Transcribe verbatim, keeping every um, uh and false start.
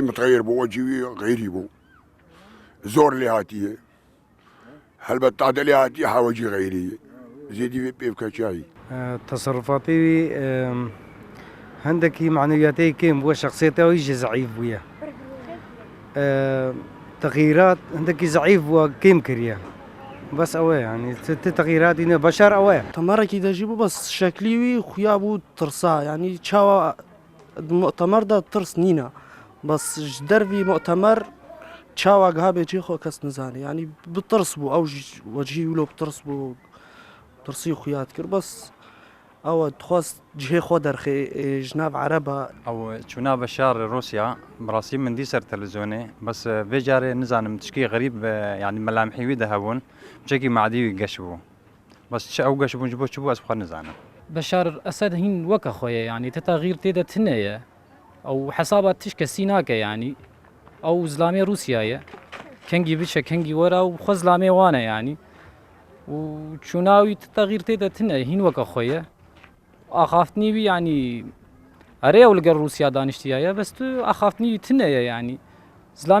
Mitxeyir bû, wecî wî xeyrî bû. Zor lê hatiye. Helbet tade lê hatiye, ha wecî xeyrî. Zêdî vê pê bike çayî. E, teserrufatê wî, e, hindekî manewiyatê wî kêm bûye, şexsiyeta wî jî zeîf bûye. E, texîrat hindekî zeîf bûye, kêm kiriye. Bes ew e, yanî ti, ti texîratî ne, Beşar ew e. Temerekî de jî bû, bes şeklî wî xuya bû tirsa, yanî çawa di mu'temer de tirs nîne. Bes ji dervî mu'temer çawa giha bê cihê xwe kes nizane. Yanî bi tirs bû, ew jî wecî wilo bi tirs bû, tirsî xuya dikir. Bes ew e, dixwest cihê xwe derxê, ê, ji nav Ereba. Ew çûna Beşar Rûsya, bi rastî min dî ser televîzyonê, bes, e, vê carê nizanim tişkî xerîb, e, yanî melamhî wî de hebûn, çekî madî wî geş bû. Bes çi ew geş bûn, ji bo çi bû, ez xwe nizanim. Beşar Esed hîn weke xwe ye, yanî ti texîr tê de tune ye. Ew hesaba tişt kesî nake, yanî ew zilamê Rûsya ye. Kengî biçe, kengî were, ew xwe zilamê wan e, yanî. Û çûna wî ti texîr tê de tune, hîn weke xwe ye. Axaftinî wî, yanî, erê ew li gel Rûsya daniştiyaye, bes tu axaftinî wî tune ye, yanî. Zilamê